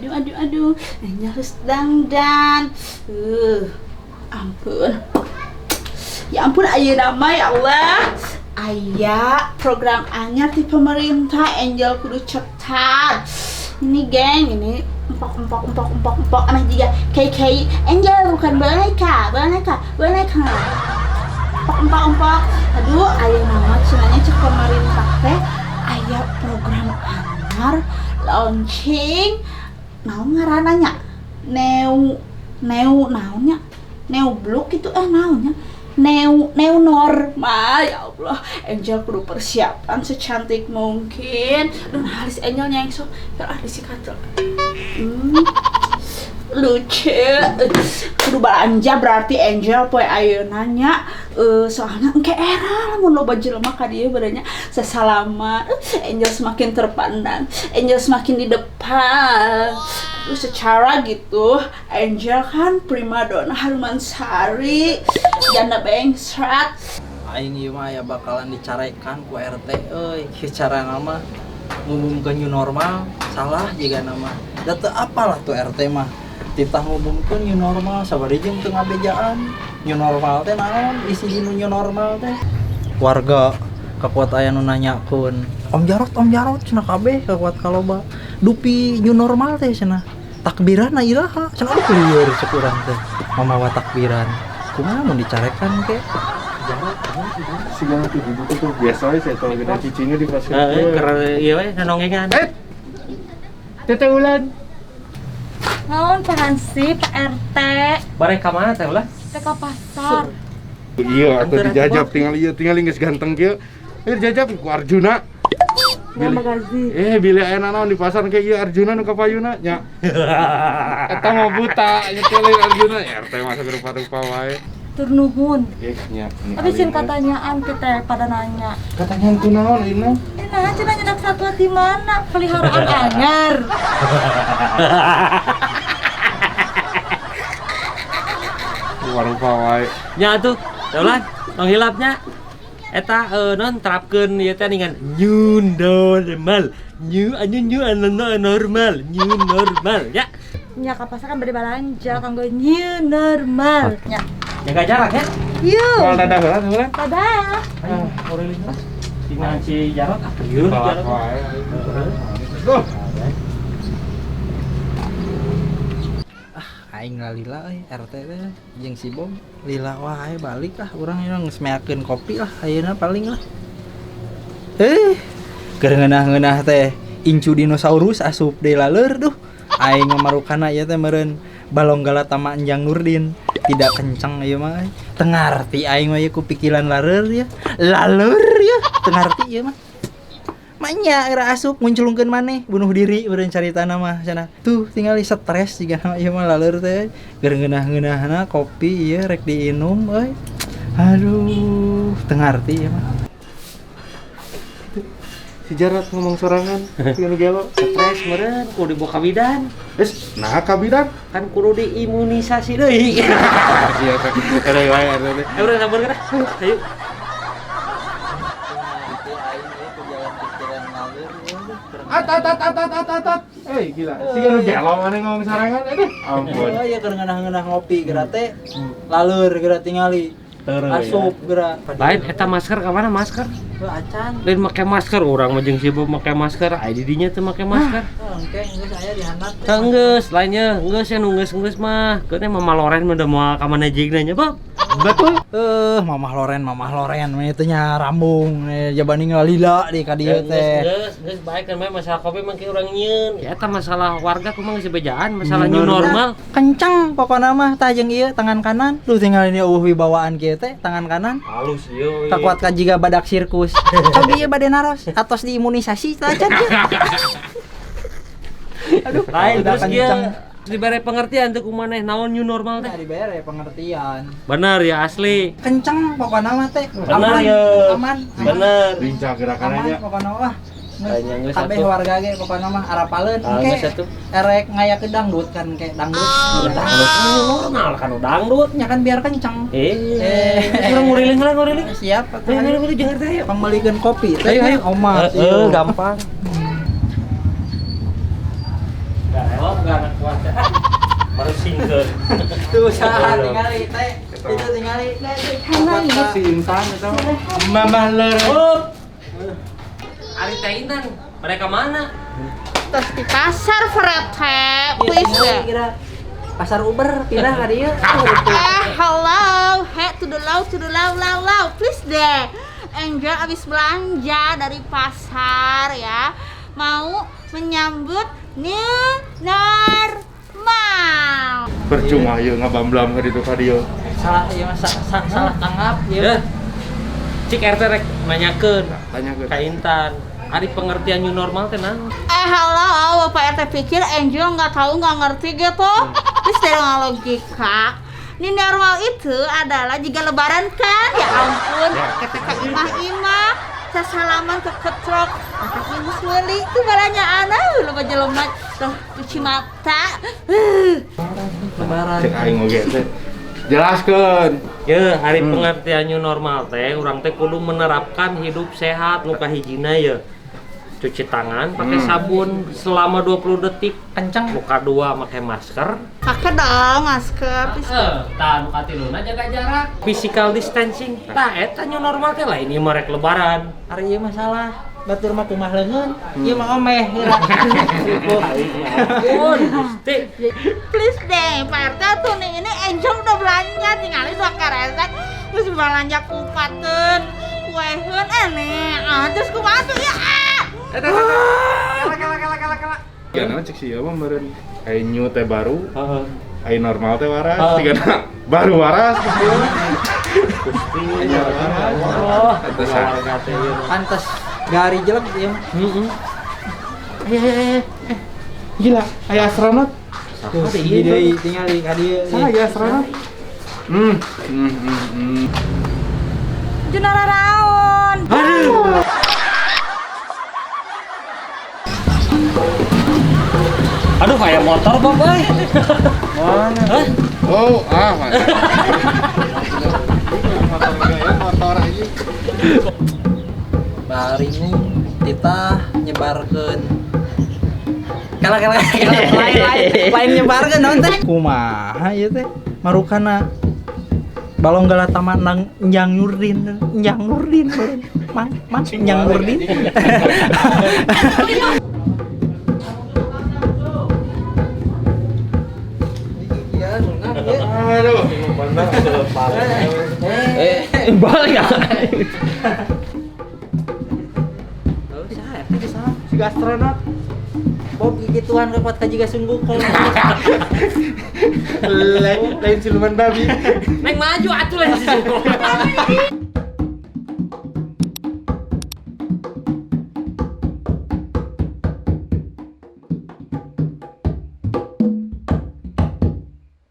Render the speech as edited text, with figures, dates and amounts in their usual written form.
Aduh aduh aduh, Angel harus dangdan. Ampun. Ya ampun ayeuna mah ya Allah. Aya program anyar ti pemerintah, Angel kudu cetat. Ini geng, ini empok empok empok empok empok aneh juga KK Angel bukan boneka, boneka, boneka. Empok empok empok. Aduh, ayeuna mah cenah cek pemerintah teh aya program anyar launching naon ngaranna nya? Neu neu naonnya? Neu bluk itu naonnya? Neu neu normal ya Allah. Angel kudu persiapan secantik mungkin. Duh, halis Angel nyengsok. Ya ah disikat. Lucu. Kudu balanja berarti Angel poe ayeuna nya. Soalnya engke era lamun loba jelema ka dieu badanya sasalaman. Angel semakin terpandang, Angel semakin di depan. Terus secara gitu Angel kan primadona Haruman Sari, janda bengsrat. Aing ieu mah ya bakalan dicarekan ku RT euy. Secara nama ngumumkeun new normal salah jiga nama. Da teu apalah tuh RT mah. Titah ngumumkeun new normal sabari jeung teu ngabejaan. New normal teh naon? Isi dinu new normal teh. Warga kakuat aya nu nanyakeun, Om Jarot cenah kabeh kakuat kaloba. Dupi new normal teh cenah. Takbiran na iraha cenah aduh lieur cek urang teh. Mamawa takbiran. Kumaha mun dicarekan ke? Si tuh gitu tuh biasa aja saya kalau gede cicinya di pasir. Heeh, ieu we nonongengan. Teteh Ulan. Naon Pak Hansip, Pak RT, Bareh ka mana teh ulah? teh ka pasar. Iya, atau dijajab tinggal iya tinggal geus ganteng kieu. Eh dijajab ku Arjuna. Bilih aya naon di pasar kayak ieu Arjuna nu kapayuna nya. Eta mah buta nyetelin Arjuna. RT masa rupa-rupa wae. Tur nuhun. Nya. Tapi sin katanyaan kita pada nanya. Katanya ku naon ini? Nah, cenah nyenak satwa di mana? Peliharaan anyar. Rupa-rupa wae. Nya atuh, teh ulah, tong hilapnya. Eta non terapkeun ieu teh dengan new normal. New anu new anu normal, new normal ya. Nya ka pasar kan bade balanja kanggo new normal. Nya. Jaga jarak ya. Yuk. Moal dadah heula teh Ulan. Dadah. Ayo, lah. Tinggal si Jarot ah, lieur Balak Jarot. wae. Duh. Aing lalila euy RT teh jeung si Bom lila wae balik ah urang ieu geus meakeun kopi lah ayeuna paling lah. Keur ngeunah-ngeunah teh incu dinosaurus asup deui laleur duh. Aing mamarukana ieu teh meureun balong galatama Enjang Nurdin tidak kencang ieu mah euy. Teu ngarti aing mah ieu ku pikiran laleur ya. Laleur ya, teu ngarti ieu mah. Manya era asup munculungkeun maneh bunuh diri meureun caritana mah cenah. Tuh tingali stres jiga ieu mah laleur teh. Keur ngeunah-ngeunahna kopi ieu rek diinum euy. Aduh, teu ngarti ieu mah. Si Jarot ngomong sorangan, nu gelo. Stres meureun kudu dibawa ka bidan. Es, nah ka bidan. Kan kudu diimunisasi deui. Iya, ada wae ada. Ayo urang sabar geura. Ayo. At at at at at at at. Eh, gila. Si nu gelo maneh ngomong sorangan aduh. Ampun. Oh iya keur ngeunah-ngeunah ngopi geura teh laleur geura tingali. Asup geura. Lain eta masker ka mana masker? Heuh acan. Lain make masker urang mah jeung si Bob make masker, aya di dinya teu make masker. Engke geus aya di handap. Teu geus, lainnya geus ya nu geus-geus mah. Keun Mama Loren mah da moal ka mana jigna nya, Bob. Betul. Mamah Loren mah teh nya rambung jabani ngalila di ka dieu teh. Geus, geus baik kan masalah kopi mah kieu urang nyieun. Ya eta masalah warga kumaha geus bejaan, masalah new normal. Kenceng pokona mah tah jeung ieu tangan kanan. Duh tinggal ini eueuh wibawaan kieu teh tangan kanan. Halus ieu. Kakuat ka jiga badak sirkus. Cobi ieu bade naros atos diimunisasi tah acan. Aduh, Lain udah terus kieu kenceng. dibere pengertian teu kumaneh naon new normal teh. Nah, dibere pengertian. Bener ya asli. Kenceng pokona mah teh. Bener Aman, ya. aman. Bener. Lincah gerakannya. Aman pokona mah. Kayaknya geus Kabeh atuh. warga ge pokona mah arapaleun Ah, engke. geus atuh. Erek ngayakeun dangdut kan engke dangdut. Dangdut new normal kan dangdut. Nya kan biar kenceng. Urang nguriling lah nguriling. Siap atuh. Ayo ayo ayo jangan teh ayo. Pangmeulikeun kopi teh. Ayo ayo. Omat. Gampang. Boga anak kuat. Baru singkeun. Tuh saha tingali teh. Itu tingali. Si Intan eta mah. Mamah lereup. Ari teh Intan, mereka mana? Terus di pasar Frete, please deh. Pasar Uber pindah ka dieu. Hello, head to the low, low, low, please deh. Angel abis belanja dari pasar ya, mau menyambut new normal. Percuma ieu ngabamblam ka ditu ka dieu. Salah ieu mah salah tanggap ieu. Cik RT rek nanyakeun Tanyakeun. ka Intan. Ari pengertian new normal teh naon? Halo, Bapak RT pikir Angel nggak tahu nggak ngerti gitu. Terus dari logika, new normal itu adalah jika lebaran kan, ya ampun, kata imah-imah, sasalaman ke ketrok, kata ibu meuli itu balanya anak, lu jelema tuh cuci mata. Lebaran. Cek aing oge teh. Jelaskeun. Ya, hari pengertian new normal teh urang teh kudu menerapkan hidup sehat nu kahijina ya. Cuci tangan pakai sabun selama 20 detik, Kenceng. muka dua pakai masker. Pakai dong masker. Tah nu katiluna jaga jarak, physical distancing. Tah eta new normal teh lah ini mah rek lebaran. Ari ieu mah salah. Batur mah kumaha leungeun, ieu mah omeh heula. Ampun, Gusti. Please deh, Pak RT tuh nih ini Angel udah belanja, tinggalin dua keresek, terus belanja kupaten, kueheun, nih, terus kumaha tuh ya? Ya naon cek si ieu mah meureun ai new teh baru, Heeh. ai normal teh waras, sigana baru waras gitu. Gusti. Anyar waras. Oh, Eta sa. warga teh ieu mah. Pantes gari jelek ieu mah. Heeh. Gila, aya astronot. Tuh si deui tingali ka dieu. Saha ya astronot? Junara raon. Aduh. Aduh, kayak motor, Bob, euy. Mana? Hah? Oh, ah, mana. Motor gaya, motor aja. Baringung titah nyebarkeun. Kala kala kala lain lain lain nyebarkeun naon teh? Kumaha ieu teh? Marukana balong galatama nang Njang Nurdin, Njang Nurdin meureun. Mang, mang Njang Nurdin. Aduh. Balik ya. Oh, saha RT salah. Si astronot. Bob gigituan kuat ka jiga Sun Gokong. Lain siluman babi. Neng maju atuh lah si Sun Gokong.